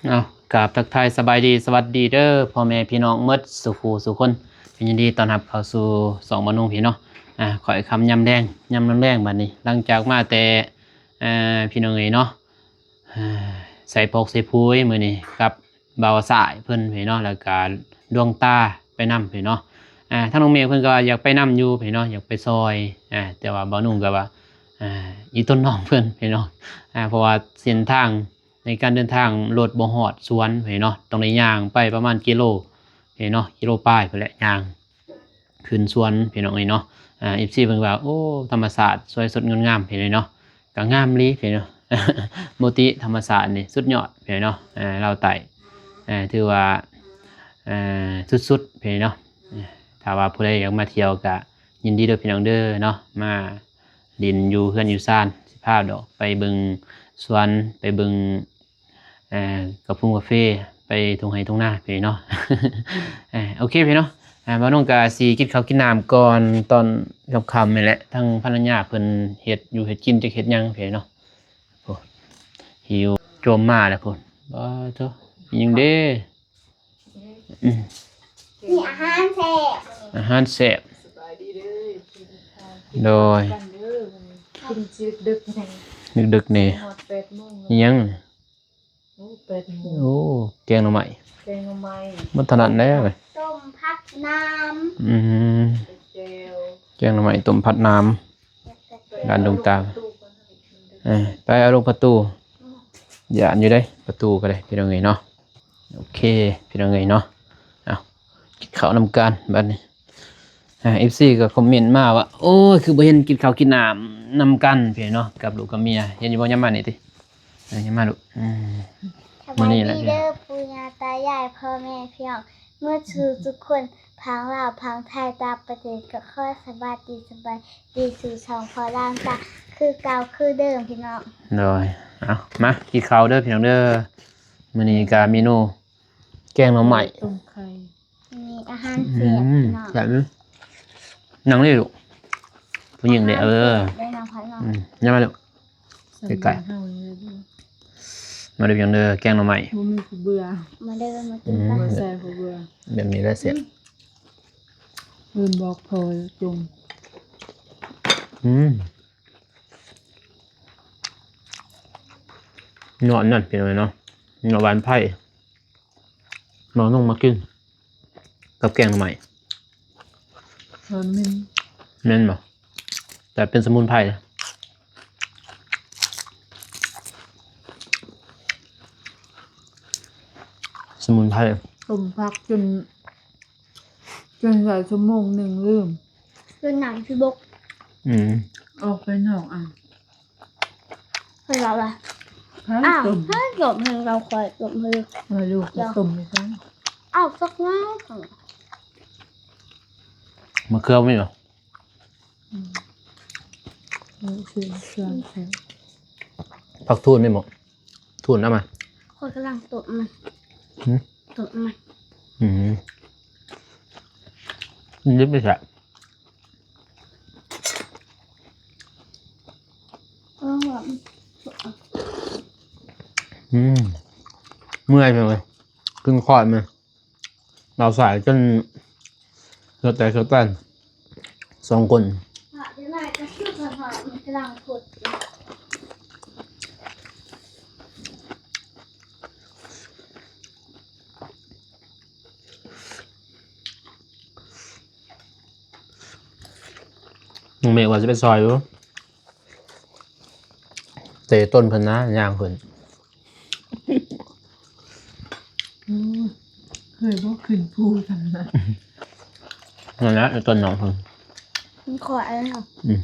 ເອົາ ກາບທັກທາຍສະບາຍດີ ສະຫວັດດີເດີ ພໍ່ແມ່ພີ່ນ້ອງໝົດສູ່ຄູ່ສູ່ຄົນ ຍິນດີຕ້ອນຮັບເຂົ້າສູ່ຊ່ອງບ່າວນຸ່ງພີ້ເນາະ. ອາ ຂ້ອຍຄ່ຳຍາມແລງ ຍາມແລງບາດນີ້ ຫຼັງຈາກມາແຕ່ ເອີ ພີ່ນ້ອງເອີຍເນາະ ເອີ ໃສ່ພອກໃສ່ພຸຍມື້ນີ້ກັບບ່າວສາຍເພິ່ນພີ້ເນາະ ແລ້ວກະດວງຕາໄປນຳພີ້ເນາະ. ອາ ທາງນ້ອງເມກເພິ່ນກໍວ່າຢາກໄປນຳຢູ່ພີ້ເນາະ ຢາກໄປຊ່ອຍ ອາ ແຕ່ວ່າບ່າວນຸ່ງກໍວ່າ ອາ ອີ່ຕົນນ້ອງເພິ່ນພີ້ເນາະ ອາ ເພາະວ່າເສັ້ນທາງ ໃນການເດີນທາງລົດບໍ່ຮອດສວນເນາະ ຕ້ອງໄດ້ຍ່າງໄປປະມານກິໂລເນາະ ກິໂລປາຍພຸ້ນແຫຼະ ຍ່າງຂຶ້ນສວນພີ່ນ້ອງເອີຍເນາະ. ອາ ເອັຟຊີ ເພິ່ນວ່າ ໂອ້ ທຳມະຊາດສວຍສົດງົດງາມພີ່ນ້ອງເນາະ ກໍງາມອີ່ຫຼີພີ່ນ້ອງເນາະ ໂມຕິທຳມະຊາດນີ້ສຸດຍອດພີ່ນ້ອງເນາະ. ອາ ລາວໃຕ້ ອາ ຖືວ່າ ອາ ສຸດໆພີ່ນ້ອງເນາະ. ຖ້າວ່າຜູ້ໃດຢາກມາທ່ຽວກໍຍິນດີເດີພີ່ນ້ອງເດີເນາະ ມາ ຫຼິ້ນຢູ່ເຮືອນຢູ່ຊານ ຊິພາດອກໄປເບິ່ງສວນ ໄປເບິ່ງ ເອີ ກາຟງກາເຟ ໄປທົ່ງໄຮ່ທົ່ງນາພີ້ເນາະ. ເອີ ໂອເຄພີ່ນ້ອງເນາະ ອາ ບ່າວນຸ່ງກະຊິກິນເຂົ້າກິນນ້ຳກ່ອນ ຕອນຄ່ຳໆນີ້ແຫຼະ ທາງພັນລະຍາເພິ່ນເຮັດຢູ່ເຮັດກິນ ຈັກເຮັດຫຍັງພີ້ເນາະ. ໂອ້ ຫິວໂຈມມາແລ້ວພຸ້ນ ບາໂທ ອີ່ຫຍັງເດ້. ອືມ ມີອາຫານແຊບ ອາຫານແຊບ ສະບາຍດີເດີ ໂດຍ ກິນດຶກໆແດ່ ດຶກໆແດ່ ຮອດແປດໂມງ ອີ່ຫຍັງ ໂອ້ ແປດໂມງ ໂອ້ ແກງໜໍ່ໄມ້ ແກງໜໍ່ໄມ້ ມັນຖະໜັດແດ່ເວີຍ ຕົ້ມຜັດນ້ຳ ອືມ ແຈ່ວ ແກງໜໍ່ໄມ້ຕົ້ມຜັດນ້ຳ ຮ້ານດົງຕາ ເອີ ໄປເອົາລົງປະຕູ ຢ້ານຢູ່ເດ້ ປະຕູກໍໄດ້ພີ່ນ້ອງເອີຍເນາະ. ໂອເຄພີ່ນ້ອງເອີຍເນາະ ເອົາ ກິນເຂົ້ານຳກັນບາດນີ້. ອາ ເອັຟຊີ ກໍຄອມເມັນມາວ່າ ໂອ້ຍ ຄືບໍ່ເຫັນກິນເຂົ້າກິນນ້ຳນຳກັນພີ້ເນາະ ກັບລູກກັບເມຍ ເຫັນຢູ່ບໍ່? ຍາມມານີ້ຕິ ເອີ ຍາມມາລູກ ອືມ ສະບາຍດີເດີ ປູ່ຍ່າຕາຍາຍ ພໍ່ແມ່ພີ່ນ້ອງ ໝົດສູ່ທຸກຄົນ ພັງລາວ ພັງໄທ ຕ່າງປະເທດ ກໍຂໍສະບາຍດີ ສະບາຍດີສູ່ຊ່ອງພໍ່ລາວຕາ ຄືເກົ່າຄືເດີມພີ່ນ້ອງ. ໂດຍ ເອົາ ມາກິນເຂົ້າເດີພີ່ນ້ອງເດີ ມື້ນີ້ກະເມນູແກງໜໍ່ໄມ້ ຕົ້ມໄຂ່ ມີອາຫານແຊບ ອືມ ພີ່ນ້ອງ ແຊບເດີ ນັ່ງນີ້ລູກ ຜູ້ຍິງເດ້ ເອີ ໄດ້ນຳພັດເນາະ ອືມ ຢ່າມາລູກ ໃກ້ໆ ມາເດີພີ່ນ້ອງເດີ ແກງໜໍ່ໄມ້ ບໍ່ມີຜູ້ເບື່ອ ມາເດີ ມາກິນກັນ ອືມ ບໍ່ແຊບຜູ້ເບື່ອ ແບບນີ້ແຫຼະແຊບ ອືມ ລືມບອກພໍ່ຈົງ ອືມ ເນາະ ອັນນັ້ນເປັນຫຍັງເນາະ ເນາະຫວານໄຜ່ ເນາະ ນ້ອງມາກິນ ກັບແກງໜໍ່ໄມ້ ເອີ ແມ່ນ ແມ່ນບໍ່? ແຕ່ເປັນສະໝຸນໄພ ສະໝຸນໄພ ຕົ້ມຜັກຈົນ ຈົນໄດ້ຊົ່ວໂມງໜຶ່ງ ລືມ ຈົນນ້ຳຊິບົກ ອືມ ອອກໄປນອກອ່າງ ເພິ່ນວ່າວ່າ ອ້າວ ໃຫ້ຕົ້ມໃຫ້ເຮົາ ຂ້ອຍຕົ້ມໃຫ້ ເອີ ລູກ ເອົາຕົ້ມໃຫ້ຊັ້ນ ເອົາຈັກໜ້ອຍ ມະເຂືອມີບໍ່? ອືມ ເອີ ເຂືອ ເຂືອ ຜັກທູນມີບໍ່? ທູນເອົາມາ ຂ້ອຍກຳລັງຕົ້ມມັນ ຫື? ຕົ້ມມັນ ອືມ ມັນດິບໄປຊະ ເອີ ອືມ ເມື່ອຍເພິ່ນເວີຍ ຂຶ້ນຄອດມາ ເອົາສາຍຈົນເຫຼືອແຕກເຫຼືອແຕນ ສອງຄົນ ນ້ອງເມກວ່າຊິໄປຊ່ອຍຢູ່ ເຕະຕົ້ນເພິ່ນນະ ຍ່າງຂຶ້ນ ໂອ້ຍ ເຄີຍບໍ່ຂຶ້ນພູສ່ຳນັ້ນ ນັ້ນແຫຼະ ໄອ້ຕົ້ນນ້ອງເພິ່ນ ມັນຂ້ອຍເນາະ ອືມ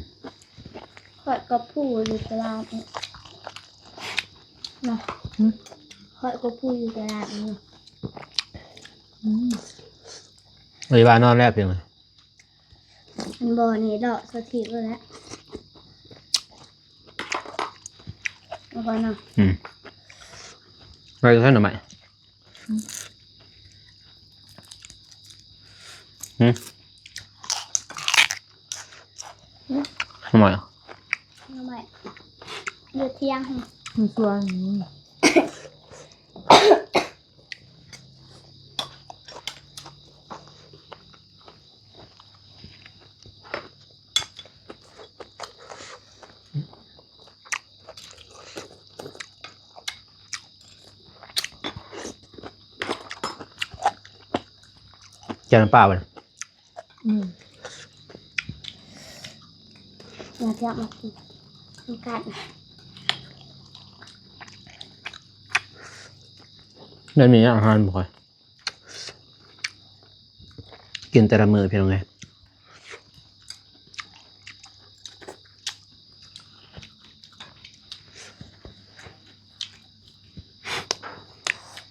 ຂ້ອຍກໍພູຢູ່ຕະຫຼາດນີ້ເນາະ ຫຶ? ຂ້ອຍກໍພູຢູ່ຕະຫຼາດນີ້ເນາະ ອືມ ເອີຍ ວ່ານອນແລ້ວພຽງ ອັນບໍ່ນີ້ດອກສະຖິດແລ້ວ ເອົາກ່ອນເນາະ ອືມ ໄປກັບໃສໜໍ່ໄມ້ ຫື ຫື ໜໍ່ໄມ້ ໜໍ່ໄມ້ ຢູ່ທຽງ ຢູ່ສວນ ນີ້ ເ ແຈ່ວນ້ຳປາບໍ່ນີ້? ອືມ ມາເທາະ ມາກິນນຳກັນ. ແນວນີ້ອາຫານບໍ່ຄ່ອຍ ກິນແຕ່ລະມື້ພີ່ນ້ອງເອີຍ.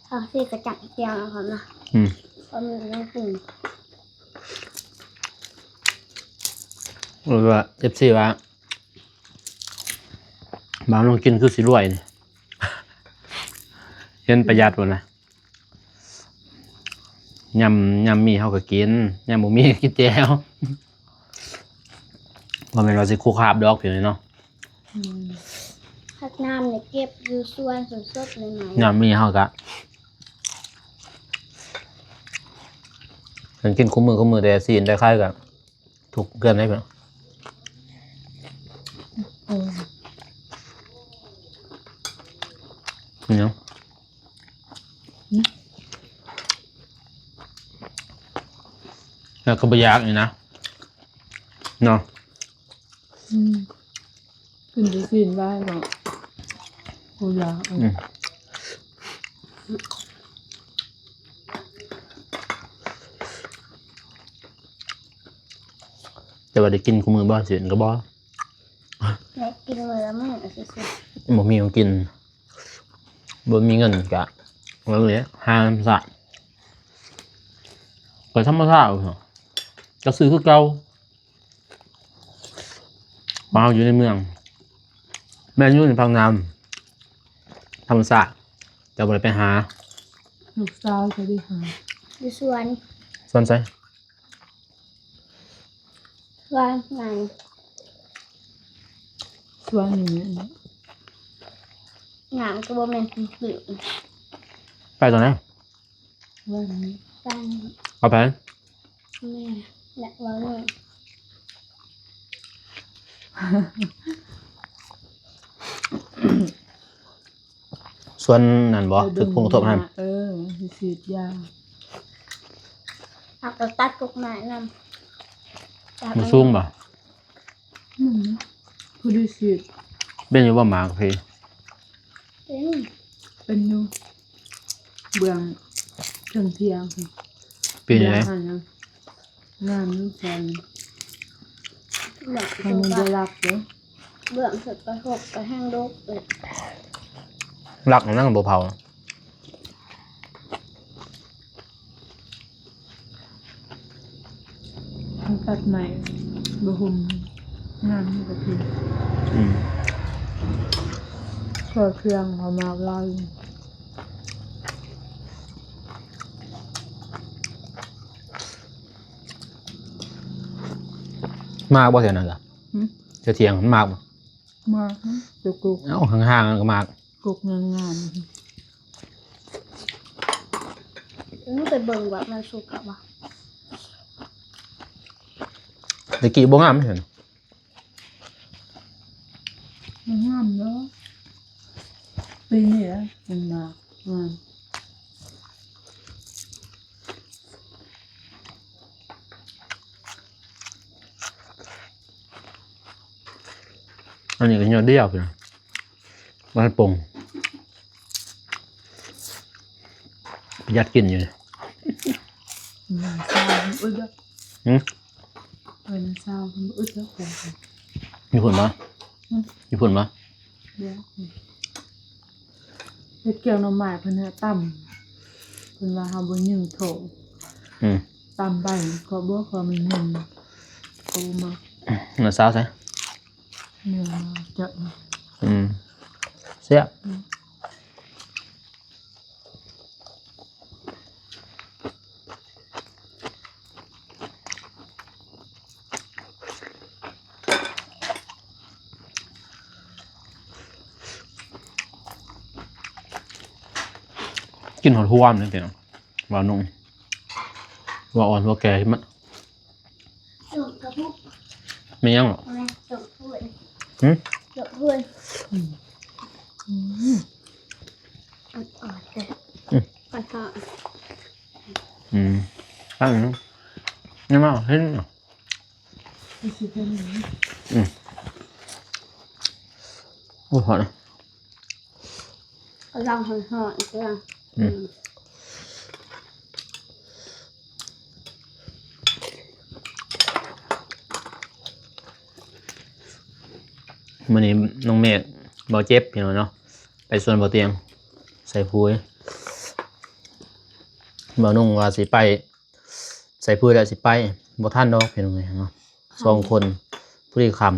ເອົາຊິກະຈັກແຈ່ວນະ ອືມ ເພາະມັນຍັງປຸງ. ເອີ ວ່າ ເອັຟຊີ ວ່າ ບ່າວນ້ອງກິນຄືຊິລວຍນີ້ ເຫັນປະຢັດພຸ້ນນະ. ຍາມ ຍາມມີເຮົາກໍກິນ ຍາມບໍ່ມີກໍກິນແຈ່ວ ບໍ່ແມ່ນວ່າຊິຄຸກຄາບດອກ ພີ່ນ້ອງເນາະ. ອືມ ຜັກໜາມນີ້ເກັບຢູ່ສວນສົດໆ ໃໝ່ໆ ຍາມມີເຮົາກໍ ຄັນກິນຄູ່ມື້ ຄູ່ມື້ແຕ່ຊີ້ນແຕ່ໄຂ່ກໍ ທຸກເດືອນໄດ້ເນາະ. ເອີ ນີ້ເນາະ ອືມ ແລ້ວກໍບໍ່ຢາກນີ້ນະ ເນາະ. ອືມ ກິນແຕ່ຊີ້ນໄດ້ເນາະ ບໍ່ຢາກ. ອືມ ແຕ່ວ່າໄດ້ກິນຄູ່ມື້ບໍ່ ຊີ້ນກໍບໍ່ ແລະ ກິນມື້ລະມື້ຊື່ໆ ບໍ່ມີຂອງກິນ ບໍ່ມີເງິນກະ ເບິ່ງເດ້ ຫາທຳມະຊາດ ໄປທຳມະຊາດ ກະຊື້ຄືເກົ່າ. ມາເຮົາຢູ່ໃນເມືອງ ແມ່ນຢູ່ໃນພັກນ້ຳ ທຳມະຊາດ ແຕ່ບໍ່ໄດ້ໄປຫາ. ລູກສາວຈະໄດ້ຫາ ຢູ່ສວນ ສວນໃສ? ວ່າໄງ ສວນນີ້ ນ້ຳກໍບໍ່ແມ່ນຕື້ໆ ໄປຕອນໃດ? ວ່ານີ້ ວ່ານີ້ ເອົາໄປ ແມ່ນ ແລະ ວ່ານີ້ ສວນນັ້ນບໍ່? ຄືຜົນກະທົບຫັ້ນ ເອີ ຊິສີດຢາ ເອົາໄປຕັດກົກໄມ້ນຳ ມັນສູງບໍ່? ອືມ ພໍດີສີດ ເປັນຢູ່ບໍ່ໝາກພີ? ເປັນ ເປັນຢູ່ ເບື້ອງເທິງທຽງ ປີນີ້ແຫຼະ ງາມຢູ່ແສງ ມັນບໍ່ລັກເດ້ ເບື້ອງສຸດກະທົບກະແຮງດົກເລີຍ ລັກນັ້ນບໍ່ເຜົາ. ມັນຕັດໃໝ່ ບໍ່ຫຸ່ມ ງາມຢູ່ກະທິ ອືມ ເຄື່ອງເຂົາມາກຫຼາຍ ມາກບໍ່ແຖວນັ້ນລະ? ຫືມ? ແຖວທຽງມັນມາກບໍ່? ມາກ ແຕ່ກົກ ເອົ້າ ຫ່າງໆ ກໍມາກ ກົກງາມໆ ເອີ ໄປເບິ່ງວ່າມັນສຸກແລ້ວບໍ່ ແຕ່ກີ້ບໍ່ງາມເຫັນ ມັນງາມເນາະ ປີນີ້ລະມັນມາກງາມ. ອັນນີ້ກໍຍອດດຽວພຸ້ນນະ ບໍ່ທັນປົ່ງ ປະຢັດກິນຢູ່ນີ້ ອືມ ເອີ ເອີ ຢູ່ພຸ້ນບໍ່? ຫືມ ຢູ່ພຸ້ນບໍ່? ດຽວ ເຮັດແກງໜໍ່ໄມ້ເພິ່ນໃຫ້ຕຳ ເພິ່ນວ່າເຮົາບໍ່ຍິງໂຖ ອືມ ຕຳໄປກໍບໍ່ ກໍມັນຍິງ ກໍບໍ່ມັກ ນ້າສາວໃສ? ເນື້ອຈະ ອືມ ແຊບ ອືມ. ກິນຮອດຫົວມັນເດ້ ພີ່ນ້ອງ ວ່າໜຸ່ມ ວ່າອ່ອນ ວ່າແກ່ ມັນ ສົ້ມກະປຸກ ແມ່ນຫຍັງເນາະ? ແມ່ນ ສົ້ມພຸ້ນ ຫືມ? ສົ້ມພຸ້ນ ອືມ ອືມ ອ່ອນໆ ເດີ ອືມ ອ່ອນໆ ອືມ ອັນ ຍັງມາເຫັນ ອືມ ໂອ້ຍ ຮ້ອນນະ ກຳລັງຮ້ອນໆ ເດີ້ ອືມ ອືມ ມື້ນີ້ນ້ອງເມກ ບໍ່ເຈັບ ພີ່ນ້ອງເນາະ ໄປສວນບໍ່ຕຽງ ໃສ່ປຸ໋ຍ ບໍ່ນຸ່ງວ່າຊິໄປ ໃສ່ປຸ໋ຍແລ້ວຊິໄປ ບໍ່ທັນດອກ ພີ່ນ້ອງເອີຍເນາະ ສອງຄົນ ພໍດີຄ່ຳ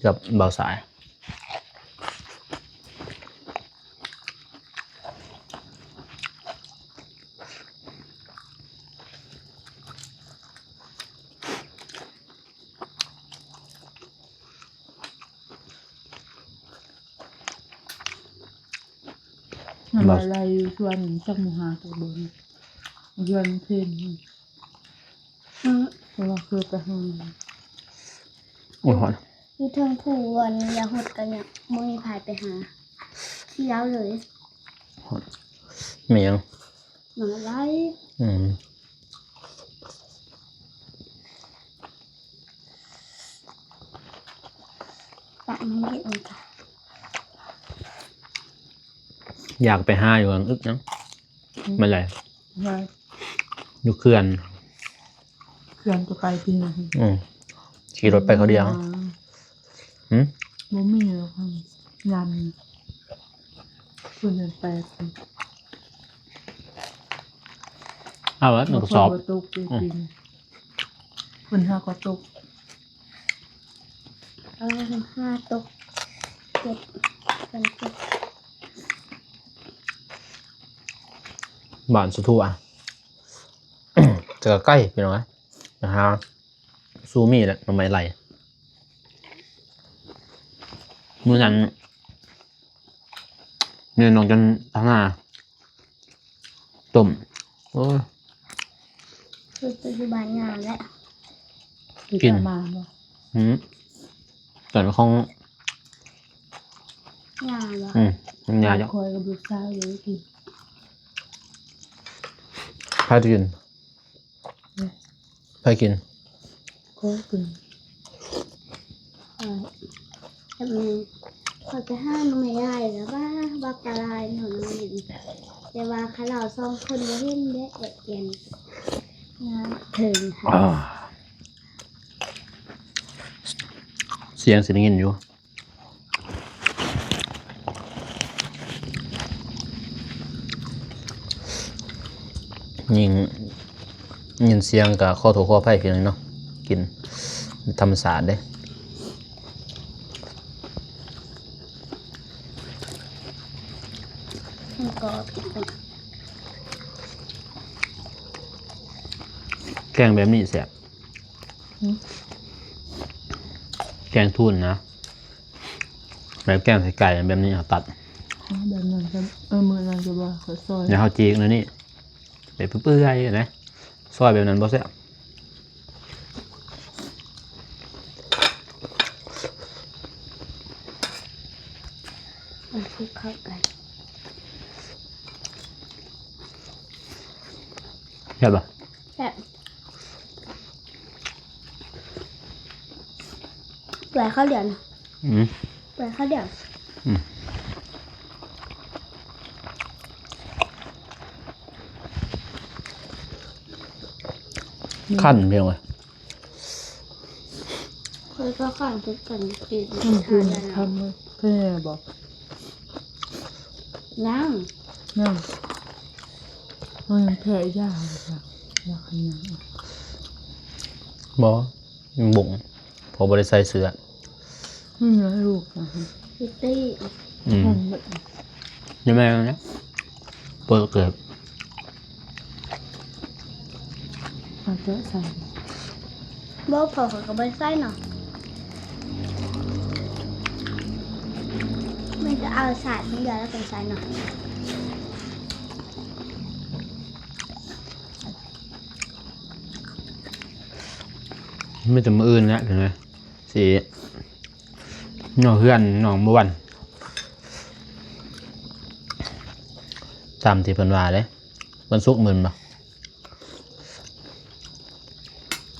ກັບບ່າວສາຍ ມັນວ່າໄລ່ຢູ່ສວນ ຈັກມາຫາຕົວເບິ່ງ ສວນເພິ່ນ ອືມ ເພາະວ່າເຄີຍໄປຫາ ໂອ້ຍ ຮ້ອນ ຢູ່ເທິງພູອັນຍາຫົດກະຍັງບໍ່ມີໃຜໄປຫາ ຂຽວເລີຍ ຮ້ອນ ແມ່ນຫຍັງ? ໜ້າໄຫຼ ອືມ ປະມັນເຮັດຫຍັງກະ ຢາກໄປຫາຢູ່ອັນອຶກຫຍັງ ອືມ ມັນໄຫຼ ໄຫຼ ຢູ່ເຂື່ອນ ເຂື່ອນຈະໄປທີ່ ອືມ ຂີ່ລົດໄປຄົນດຽວ ອືມ ບໍ່ມີແລ້ວ ຍາມນີ້ ເພິ່ນເດີນໄປ ເອົາລະ ໜຶ່ງກະສອບ ຝົນບໍ່ຕົກ ອືມ ປີນີ້ ຝົນຫາກໍຕົກ ເອີ ຫາຕົກ ເຈັບ ເພິ່ນເຈັບ ບ້ານສະຖົວ ແຕ່ກະໄກ ພີ່ນ້ອງເອີຍ ໄປຫາ ຊູມີແຫຼະ ໜໍ່ໄມ້ໄຫຼ ມື້ນັ້ນ ແມ່ນ້ອງຈັນທະນາ ຕົ້ມ ໂອ້ຍ ຄືໄປຢູ່ບ້ານຍ່າແຫຼະ ກິນ ມາບໍ່ ຫືມ ຕອນຂອງ ຍ່າບໍ່ ອືມ ຍ່າ ຂ້ອຍກັບລູກຊາຍເລີຍກິນ ໃຜກິນ? ໃຜກິນ? ຂ້ອຍກິນ ເອີ ແບບນີ້ ຂ້ອຍໄປຫາໜໍ່ໄມ້ຫຼາຍແລ້ວວ່າ ບັກກະຫຼາຍໜໍ່ໄມ້ ແຕ່ວ່າຂ້າລາວສອງຄົນບໍ່ເຫັນເດ້ ແບບແກ່ນງາມເຖິງ ອ່າ ສຽງຊິໄດ້ຍິນຢູ່. ຍິ່ງຍິນສຽງກະຂໍໂທດຂໍອະໄພພີ່ນ້ອງເນາະ ກິນທຳມະຊາດເດ້ ມັນກອບ ແກງແບບນີ້ແຊບ. ຫືມ ແກງທູນນະ ແບບແກງໃສ່ໄກ່ ແບບນີ້ເຮົາຕັດ ອໍ ແບບນັ້ນກໍ ເອີ ມື້ນັ້ນກໍວ່າຂ້ອຍຊອຍ ແລ້ວເຮົາຈີກແນວນີ້ ແບບເປື່ອຍໆນະ ຊອຍແບບນັ້ນບໍ່ແຊບ ມັນຄືເຂົ້າກັນ ແຊບບໍ່? ແຊບ ເປື່ອຍຄາວດຽວນະ ອືມ ເປື່ອຍຄາວດຽວ ອືມ ຄັນພຽງເລີຍ ເຄີຍກໍຄັນຄືກັນ ກິນ ອືມ ຄັນ ຄັນ ເຄີຍບໍ່? ຍັງ ຍັງ ມັນແພ້ຢາ ຢາ ຢາຂະຫຍັງ ບໍ່ ຍັງບົງ ເພາະບໍ່ໄດ້ໃສ່ເສື້ອ ອືມ ໃຫ້ລູກ ພິດຕີ້ ອືມ ຍັງແມ່ນນະ ເປີດເກີບ ເອົາເຈາະໃສ່ ບໍ່ ພໍ່ເຂົາກໍບໍ່ໄດ້ໃສ່ເນາະ ມັນກໍເອົາສາດມັນດຽວແລ້ວກໍໃສ່ເນາະ ມີແຕ່ມື້ອື່ນແຫຼະ ເຫັນໄໝ ຊິຍໍເຮືອນນ້ອງບໍ່ວັນ ຕາມທີ່ເພິ່ນວ່າເດ້ ວັນສຸກມື້ນີ້ບໍ່?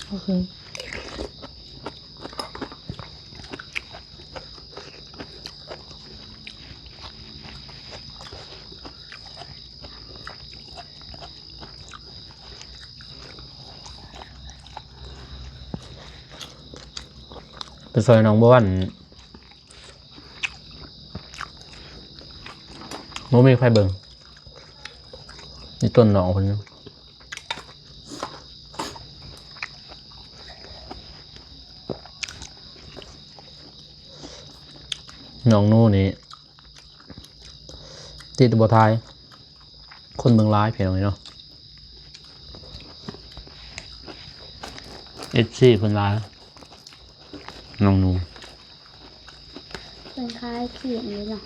ໂອເຄ ໄປຊ່ອຍນ້ອງບົວວັນ ບໍ່ມີໃຜເບິ່ງ ມີຕົ້ນນ້ອງເພິ່ນ ນ້ອງໜູນີ້ ຕິດບໍ່ຖ່າຍ ຄົນເບິ່ງຫຼາຍ ພີ່ນ້ອງເອີຍເນາະ ເອັຟຊີເພິ່ນຫຼາຍ ນ້ອງໜູ ເພິ່ນຂາຍຂີດຢູ່ເນາະ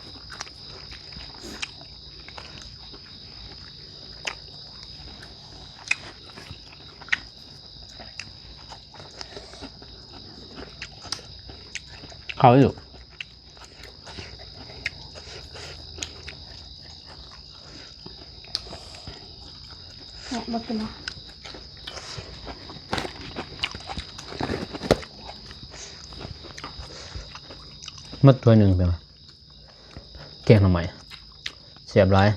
ເຂົ້າຢູ່. ແຊບບໍ່ກິນນະ ໝົດຖ້ວຍໜຶ່ງເປັນຫຍັງ ແກງໜໍ່ໄມ້ ແຊບຫຼາຍ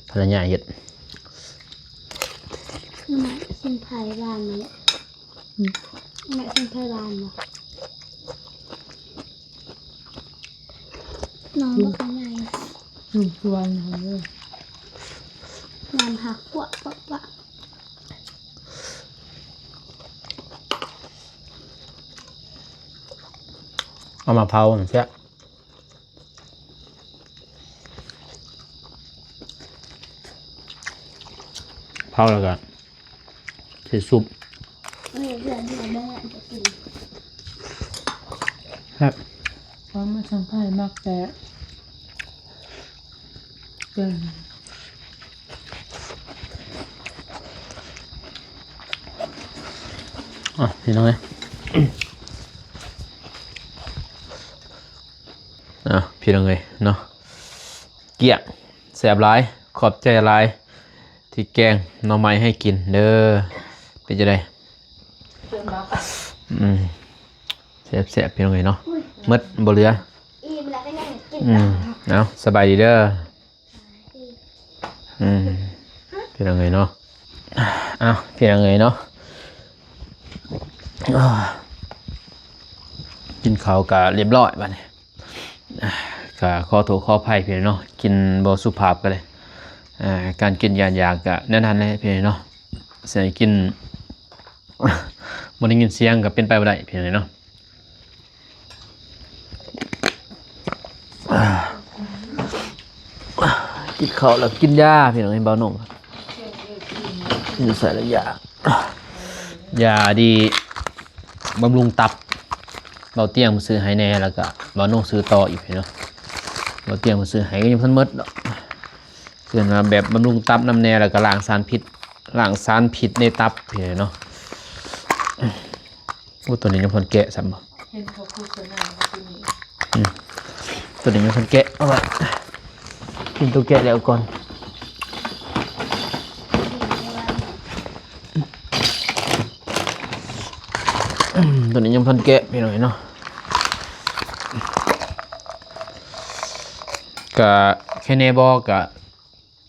ພັນລະຍາເຮັດ ໜໍ່ໄມ້ຊິງໄພຫວານນີ້ ອືມ ແມ່ກິນໄຂ່ຫວານບໍ່? ນ້ອງບໍ່ຄ່ອຍໃຫຍ່ ຢູ່ສວນຫັ້ນເດີ ຍາມຫັກ ປວະ ປະ ປະ ເອົາມາເຜົາແຊບ. ເຜົາແລ້ວກະຊິຊຸບ ເອີ ເພື່ອນທີ່ບໍ່ແມ່ນຈະກິນ ແຊບ ເພາະມັນສັງໄພມັກແຕ່ ເອີ ອ່ະ ພີ່ນ້ອງເອີຍ ອ່ະ ພີ່ນ້ອງເອີຍເນາະ ກ້ຽງ ແຊບຫຼາຍ ຂອບໃຈຫຼາຍທີ່ແກງໜໍ່ໄມ້ໃຫ້ກິນເດີ ເປັນຈັ່ງໃດ? ອືມ ແຊບໆ ພີ່ນ້ອງເອີຍເນາະ ໝົດບໍ່ເຫຼືອ ອີ່ມແລ້ວກໍຍັງກິນ ອືມ ເອົາ ສະບາຍດີເດີ ອືມ ພີ່ນ້ອງເອີຍເນາະ ເອົາ ພີ່ນ້ອງເອີຍເນາະ ກິນເຂົ້າກະລຽບຮ້ອຍບາດນີ້ ກະຂໍໂທດຂໍອະໄພພີ່ນ້ອງເນາະ ກິນບໍ່ສຸພາບກະໄດ້ ອ່າ ການກິນຢ້ານຢາກກະແນວນັ້ນແຫຼະພີ່ນ້ອງເນາະ ຊິໃຫ້ກິນ ບໍ່ໄດ້ຍິນສຽງກະເປັນໄປບໍ່ໄດ້ພີ່ນ້ອງເນາະ. ກິນເຂົ້າແລ້ວກິນຢາພີ່ນ້ອງເອີຍ ເບົານົງ ຢູ່ໃສລະຢາ ຢາດີບຳລຸງຕັບ ເບົາຕຽງເພິ່ນຊື້ໃຫ້ແດ່ ແລ້ວກະເບົານົງຊື້ຕໍ່ອີກພີ່ນ້ອງ ເບົາຕຽງເພິ່ນຊື້ໃຫ້ກໍຍັງບໍ່ທັນໝົດດອກ ເພິ່ນວ່າແບບບຳລຸງຕັບນຳແດ່ ແລ້ວກະລ້າງສານພິດ ລ້າງສານພິດໃນຕັບພີ່ນ້ອງເນາະ. ໂອ້ ຕົວນີ້ຍັງບໍ່ທັນແກະຊ້ຳບໍ່ ເຫັນເຂົາໂຄສະນາວ່າຕົວນີ້ ອືມ ຕົວນີ້ຍັງບໍ່ທັນແກະ ເອົາໄວ້ ກິນຕົວແກະແລ້ວກ່ອນ ອືມ ຕົວນີ້ຍັງບໍ່ທັນແກະພີ່ນ້ອງເນາະ ກະແຄ່ແນ່ບໍ່ ກະ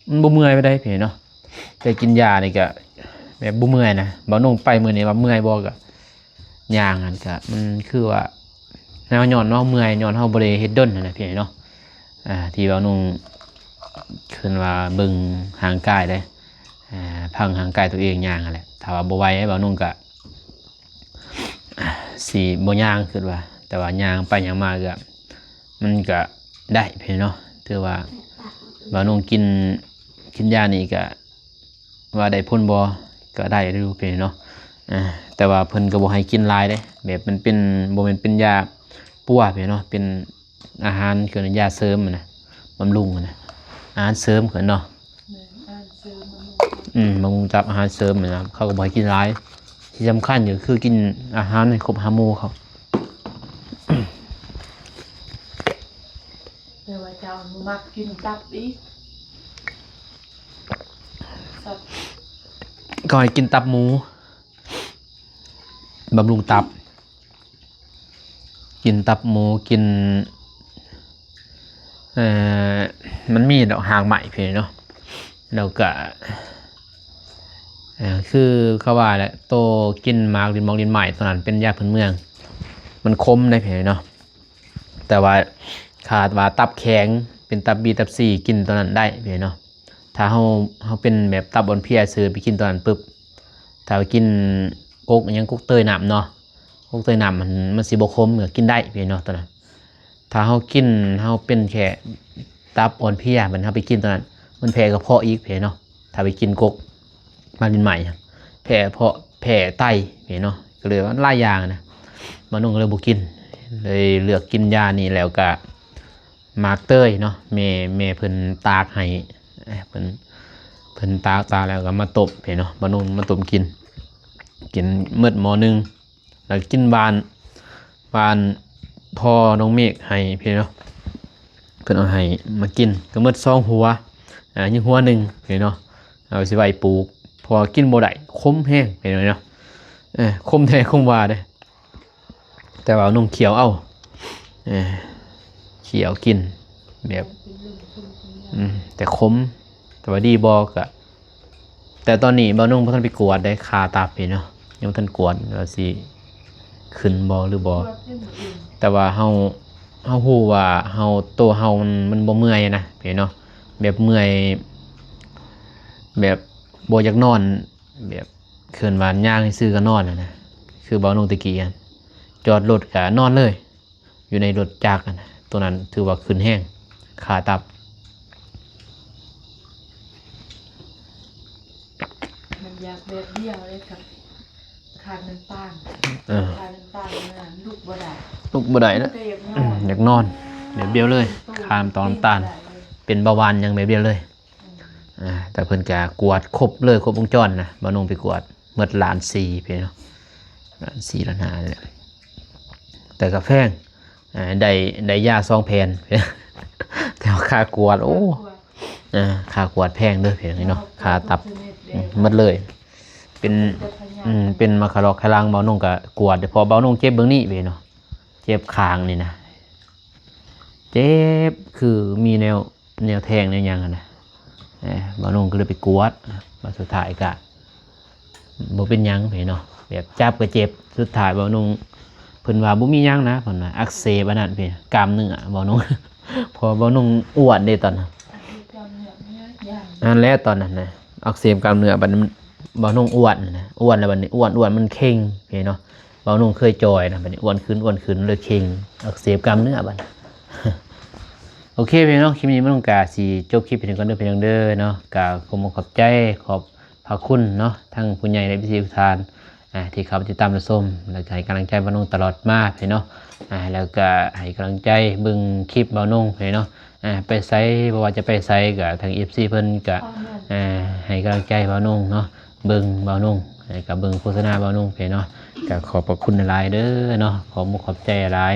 ມັນບໍ່ເມື່ອຍປານໃດພີ່ນ້ອງເນາະ ແຕ່ກິນຢານີ້ກະແບບບໍ່ເມື່ອຍນະ ເບົານົງໄປມື້ນີ້ວ່າເມື່ອຍບໍ່ ກະຍ່າງຫັ້ນກະ ມັນຄືວ່າເຮົາຍ້ອນເຮົາເມື່ອຍ ຍ້ອນເຮົາບໍ່ໄດ້ເຮັດດົນຫັ້ນນະພີ່ນ້ອງເນາະ ອ່າ ທີ່ເບົານົງເພິ່ນວ່າເບິ່ງຮ່າງກາຍເດ້ ອ່າ ພັງຮ່າງກາຍຕົວເອງຍ່າງຫັ້ນແຫຼະ ຖ້າວ່າບໍ່ໄຫວເບົານົງກະ ຊິບໍ່ຍ່າງ ຄິດວ່າ ແຕ່ວ່າຍ່າງໄປຍ່າງມາກະ ມັນກະໄດ້ພີ່ນ້ອງເນາະ ຖືວ່າເບົານົງກິນ ກິນຢານີ້ກະ ວ່າໄດ້ຜົນບໍ່ ກະໄດ້ຢູ່ພີ່ນ້ອງເນາະ ອ່າ ແຕ່ວ່າເພິ່ນກະບໍ່ໃຫ້ກິນຫຼາຍເດ້ ແບບມັນເປັນ ບໍ່ແມ່ນເປັນຢາປົວພີ່ນ້ອງເນາະ ເປັນ ອາຫານ ເອີ້ນວ່າຢາເສີມຫັ້ນນະ ບຳລຸງຫັ້ນນະ ອາຫານເສີມເອີ້ນເນາະ ແມ່ນ ອາຫານເສີມ ບຳລຸງຕັບ ອືມ ບຳລຸງຕັບ ອາຫານເສີມຫັ້ນນະ ເຂົາກໍບໍ່ໃຫ້ກິນຫຼາຍ ທີ່ສຳຄັນກໍຄືກິນອາຫານໃຫ້ຄົບຫ້າໝູ່ເຂົາ ແຕ່ວ່າເຈົ້າບໍ່ມັກກິນຕັບອີກ ເຂົາໃຫ້ກິນຕັບໝູ. ບຳລຸງຕັບ ກິນຕັບໝູ ກິນ ເອີ ມັນມີດອກຮາກໄມ້ພີ້ເນາະ ແລ້ວກະ ເອີ ຄືເຂົາວ່າແຫຼະ ໂຕກິນໝາກດິນໝອກດິນໄມ້ ໂຕນັ້ນເປັນຢາພື້ນເມືອງ ມັນຂົມໄດ໋ພີ້ເນາະ. ແຕ່ວ່າຖ້າວ່າຕັບແຂງ ເປັນຕັບບີ ຕັບຊີ ກິນໂຕນັ້ນໄດ້ພີ້ເນາະ. ຖ້າເຮົາ ເຮົາເປັນແບບຕັບອ່ອນເພຍຊື່ ໄປກິນໂຕນັ້ນປຶບ ຖ້າໄປກິນກົກ ອີ່ຫຍັງ ກົກເຕີຍນ້ຳເນາະ ກົກເຕີຍນ້ຳ ມັນ ມັນຊິບໍ່ຂົມ ກໍກິນໄດ້ພີ້ເນາະ ໂຕນັ້ນ. ຖ້າເຮົາກິນ ເຮົາເປັນແຄ່ຕັບອ່ອນເພຍ ບັດເຮົາໄປກິນໂຕນັ້ນ ມັນແພ້ກະເພາະອີກພີ້ເນາະ. ຖ້າໄປກິນກົກ ໝາກດິນໄມ້ ແພ້ເພາະ ແພ້ໄຕພີ້ເນາະ ກໍເລີຍວ່າຫຼາຍຢ່າງນະ ບ່າວນົງກໍເລີຍບໍ່ກິນ ເລີຍເລືອກກິນຢານີ້ ແລ້ວກະໝາກເຕີຍເນາະ ແມ່ ແມ່ເພິ່ນຕາກໃຫ້ ເອີ ເພິ່ນ ເພິ່ນຕາກ ຕາກແລ້ວກໍມາຕົ້ມພີ້ເນາະ ບ່າວນົງມາຕົ້ມກິນ ກິນໝົດໝໍ້ໜຶ່ງ. ແລ້ວກິນຫວານ ຫວານພໍ່ນ້ອງເມກໃຫ້ພີ້ເນາະ ເພິ່ນເອົາໃຫ້ມາກິນ ກໍໝົດສອງຫົວ ອາ ຍັງຫົວໜຶ່ງພີ້ເນາະ ເອົາຊິໄວ້ປູກ ເພາະວ່າກິນບໍ່ໄດ້ ຂົມແຮງພີ້ເນາະ ເອີ ຂົມແທ້ຂົມວ່າເດ້. ແຕ່ວ່ານ້ອງຂ້ຽວເອົາ ເອີ ຂ້ຽວກິນແບບ ອືມ ແຕ່ຂົມ ແຕ່ວ່າດີບໍ່ກະ ແຕ່ຕອນນີ້ບ່າວນົງບໍ່ທັນໄປກວດເດ້ ຄ່າຕັບນີ້ເນາະ ຍັງບໍ່ທັນກວດວ່າຊິຂຶ້ນບໍ່ຫຼືບໍ່. ແຕ່ວ່າເຮົາ ເຮົາຮູ້ວ່າເຮົາ ໂຕເຮົາມັນ ມັນບໍ່ເມື່ອຍນະພີ່ນ້ອງເນາະ ແບບເມື່ອຍ ແບບບໍ່ຢາກນອນ ແບບເອີ້ນວ່າຍ່າງຊື່ໆກໍນອນຫັ້ນນະ ຄືບ່າວນົງແຕ່ກີ້ຫັ້ນ ຈອດລົດກໍນອນເລີຍ ຢູ່ໃນລົດຈັກຫັ້ນນະ ໂຕນັ້ນຖືວ່າຂຶ້ນແຮງ ຄ່າຕັບ. ມັນຢາກແບບດຽວເລີຍກັບຂາດນ້ຳຕານ ເອີ ຂາດນ້ຳຕານນະ ລຸກບໍ່ໄດ້ ລຸກບໍ່ໄດ້ນະ ແຕ່ຢາກນອນ ອືມ ຢາກນອນແບບດຽວເລີຍ ຂາດນ້ຳຕານ ເປັນເບົາຫວານຫຍັງແບບດຽວເລີຍ. ອືມ ອ່າ ແຕ່ເພິ່ນກະກວດຄົບເລີຍ ຄົບວົງຈອນນະ ບ່າວນົງໄປກວດໝົດລ້ານສີ່ພີ່ນ້ອງເນາະ ລ້ານສີ່ລ້ານຫ້ານີ້ແຫຼະ ແຕ່ກະແພງ ອ່າ ໄດ້ ໄດ້ຢາສອງແຜ່ນ ແຕ່ວ່າຄ່າກວດ ໂອ້ ຄ່າກວດ ອ່າ ຄ່າກວດແພງເດີພີ່ນ້ອງເນາະ ຄ່າຕັບ ອືມ ໝົດເລີຍ ເປັນ ອືມ ເປັນມາຄາລອກຄາລັງ ບ່າວນົງກະກວດ ເພາະບ່າວນົງເຈັບເບິ່ງນີ້ພີ່ນ້ອງເນາະ ເຈັບຂ້າງນີ້ນະ ເຈັບ ຄືມີແນວ ແນວແທງແນວຫຍັງຫັ້ນນະ ເອີ ບ່າວນົງກໍເລີຍໄປກວດ ມາສຸດທ້າຍກະບໍ່ເປັນຫຍັງພີ່ນ້ອງເນາະ ແບບຈັບກໍເຈັບ ສຸດທ້າຍບ່າວນົງ ເພິ່ນວ່າບໍ່ມີຫຍັງນະ ເພິ່ນວ່າອັກເສບອັນນັ້ນພີ່ ກ້າມເນື້ອ ບ່າວນົງ ເພາະວ່າບ່າວນົງອ້ວນເດ້ຕອນນັ້ນ ອັນແຫຼະຕອນນັ້ນນະ ອັກເສບກ້າມເນື້ອ ບັດນີ້ບ່າວນົງອ້ວນນະ ອ້ວນແລ້ວບັດນີ້ ອ້ວນ ອ້ວນມັນເຄັ່ງພີ່ນ້ອງເນາະ ບ່າວນົງເຄີຍຈ່ອຍນະ ບັດນີ້ອ້ວນຂຶ້ນ ອ້ວນຂຶ້ນ ເລີຍເຄັ່ງ ອັກເສບກ້າມເນື້ອບັດ. ໂອເຄພີ່ນ້ອງ ຄລິບນີ້ບ່າວນົງກະຊິຈົບຄລິບພຽງເທົ່ານີ້ກ່ອນເດີພີ່ນ້ອງເດີເນາະ ກະຂໍຂອບໃຈ ຂອບພະຄຸນເນາະ ທັງຜູ້ໃຫຍ່ ແລະ ເອັຟຊີ ທຸກທ່ານ ອ່າ ທີ່ເຂົ້າມາຕິດຕາມຮັບຊົມ ແລ້ວກະໃຫ້ກຳລັງໃຈບ່າວນົງຕະຫຼອດມາພີ່ນ້ອງເນາະ ອ່າ ແລ້ວກະໃຫ້ກຳລັງໃຈເບິ່ງຄລິບບ່າວນົງພີ່ນ້ອງເນາະ ອ່າ ໄປໃສ ບໍ່ວ່າຈະໄປໃສກະທາງເອັຟຊີເພິ່ນກະ ອ່າ ໃຫ້ກຳລັງໃຈບ່າວນົງເນາະ ເບິ່ງບ່າວນົງ ແລ້ວກະເບິ່ງໂຄສະນາບ່າວນົງພີ່ນ້ອງເນາະ ກະຂອບພະຄຸນຫຼາຍໆເດີເນາະ ຂອບອົກຂອບໃຈຫຼາຍ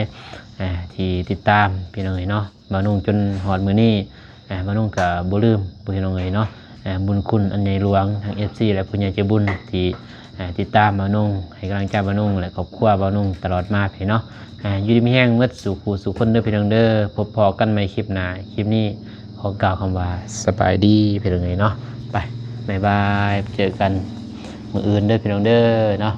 ອ່າ ທີ່ຕິດຕາມພີ່ນ້ອງເອີຍເນາະ ບ່າວນົງຈົນຮອດມື້ນີ້ ອ່າ ບ່າວນົງກະບໍ່ລືມພີ່ນ້ອງເອີຍເນາະ ອ່າ ບຸນຄຸນອັນໃຫຍ່ຫຼວງ ທັງເອັຟຊີ ແລະ ຜູ້ໃຫຍ່ໃຈບຸນທີ່ ອ່າ ຕິດຕາມບ່າວນົງ ໃຫ້ກຳລັງໃຈບ່າວນົງ ແລະ ຄອບຄົວບ່າວນົງຕະຫຼອດມາພີ່ນ້ອງເນາະ ອ່າ ຢູ່ດີມີແຮງໝົດສູ່ຄູ່ສູ່ຄົນເດີພີ່ນ້ອງເດີ ພົບພໍ້ກັນໃໝ່ຄລິບໜ້າ ຄລິບນີ້ຂໍກ່າວຄຳວ່າສະບາຍດີພີ່ນ້ອງເອີຍເນາະ ໄປ ບາຍບາຍ ເຈີກັນມື້ອື່ນເດີພີ່ນ້ອງເດີເນາະ.